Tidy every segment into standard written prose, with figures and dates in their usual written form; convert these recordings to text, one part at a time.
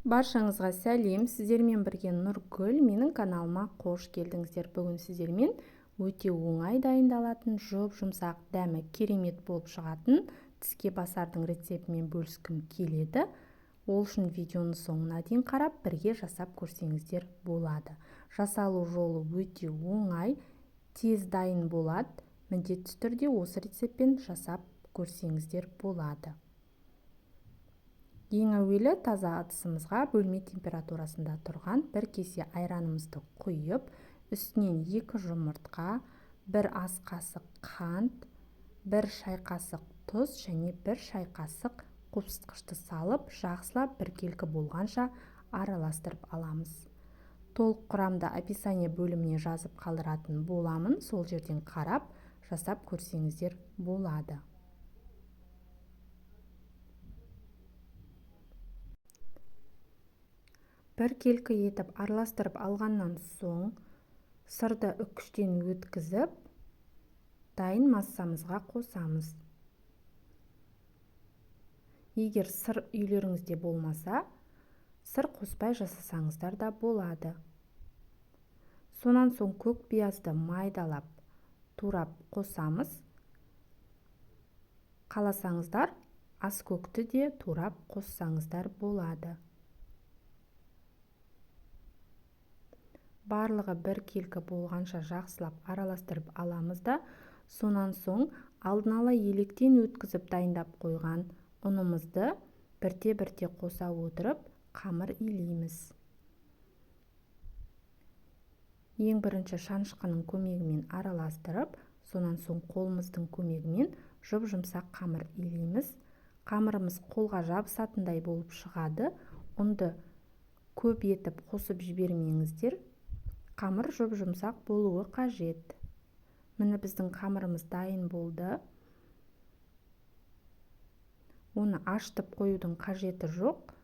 Баршаңызға сәлем, сіздермен бірге Нұргүл, менің каналыма қош келдіңіздер. Бүгін сіздермен өте оңай дайындалатын, жұп-жұмсақ, дәмі керемет болып шығатын тіске басардың рецептімен бөліскім келеді. Ол үшін видеоны соңына дейін қарап, бірге жасап көрсеңіздер болады. Жасалу жолы өте оңай, тез дайын болады. Міндетті түрде осы рецептпен жасап көрсеңіздер болады. Ең әуелі таза ыдысымызға бөлме температурасында тұрған бір кесе айранымызды құйып, үстінен 2 жұмыртқа, 1 ас қасық қант, 1 шай қасық тұз және 1 шай қасық қопсытқышты салып, жақсылап біркелкі болғанша араластырып аламыз. Толық құрамды описание бөліміне жазып қалдыратын боламын, сол жерден қарап жасап көрсеңіздер болады. Біркелкі етіп араластырып алғаннан соң сырды үккіштен өткізіп, дайын массамызға қосамыз. Егер сыр үйлеріңізде болмаса, сыр қоспай жасасаңыздар да болады. Сонан соң көк пиязды майдалап, турап қосамыз. Қаласаңыздар, ас көкті де турап қоссаңыздар болады. Барлығы біркелкі болғанша жақсылап араластырып аламыз да, сонан соң алдын ала електен өткізіп дайындап қойған ұнымызды бірте-бірте қоса отырып қамыр илейміз. Ең бірінші шанышқының көмегімен араластырып, сонан соң қолымыздың көмегімен жұп-жұмсақ қамыр илейміз. Қамырымыз қолға жабысатындай болып шығады. Ұнды көп етіп қосып жібермеңіздер. Қамыр жұп-жұмсақ болуы қажет. Міне біздің қамырымыз дайын болды. Оны ашытып қоюдың қажеті жоқ.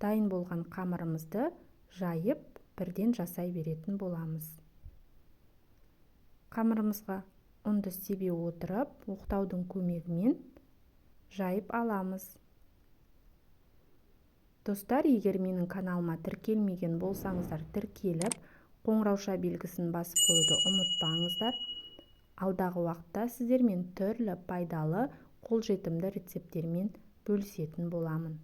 Дайын болған қамырымызды жайып, бірден жасай беретін боламыз. Қамырымызға ұнды себе отырып, оқтаудың көмегімен жайып аламыз. Достар, егер менің каналыма тіркелмеген болсаңыздар, тіркеліп, қоңырауша белгісін басып қоюды ұмытпаңыздар. Алдағы уақытта сіздермен түрлі пайдалы, қолжетімді рецепттермен бөлісетін боламын.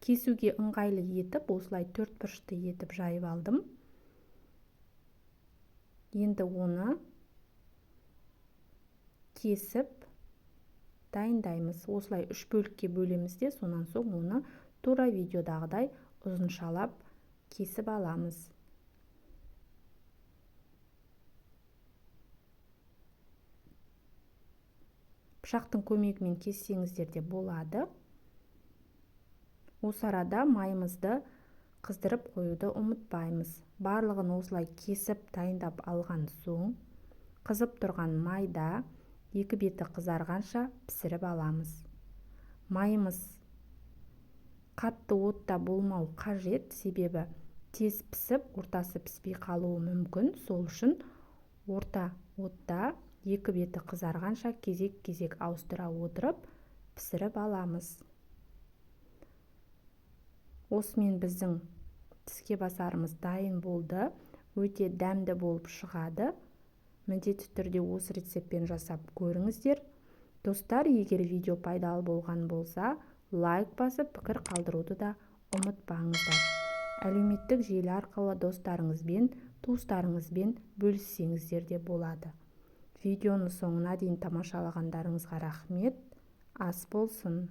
Кесуге ыңғайлы етіп, осылай төрт бұрышты етіп жайып алдым. Енді оны кесіп дайындаймыз. Осылай үш бөлікке бөлеміз де, сонан соң оны тура видеодағыдай ұзыншалап кесіп аламыз. Пышақтың көмегімен кессеңіздер де болады. Осы арада майымызды қыздырып қоюды ұмытпаймыз. Барлығын осылай кесіп дайындап алған соң, қызып тұрған майда екі беті қызарғанша пісіріп аламыз. Майымыз қатты отта болмау қажет, себебі тез пісіп, ортасы піспей қалуы мүмкін. Сол үшін орта отта екі беті қызарғанша кезек-кезек ауыстыра отырып пісіріп аламыз. Осымен біздің тіске басарымыз дайын болды. Өте дәмді болып шығады. Міндетті түрде осы рецептпен жасап көріңіздер. Достар, егер видео пайдалы болған болса, лайк басып, пікір қалдыруды да ұмытпаңыздар. Әлеуметтік желі арқылы достарыңызбен, туыстарыңызбен бөліссеңіздер де болады. Видеоны соңына дейін тамашалағандарыңызға рахмет. Ас болсын.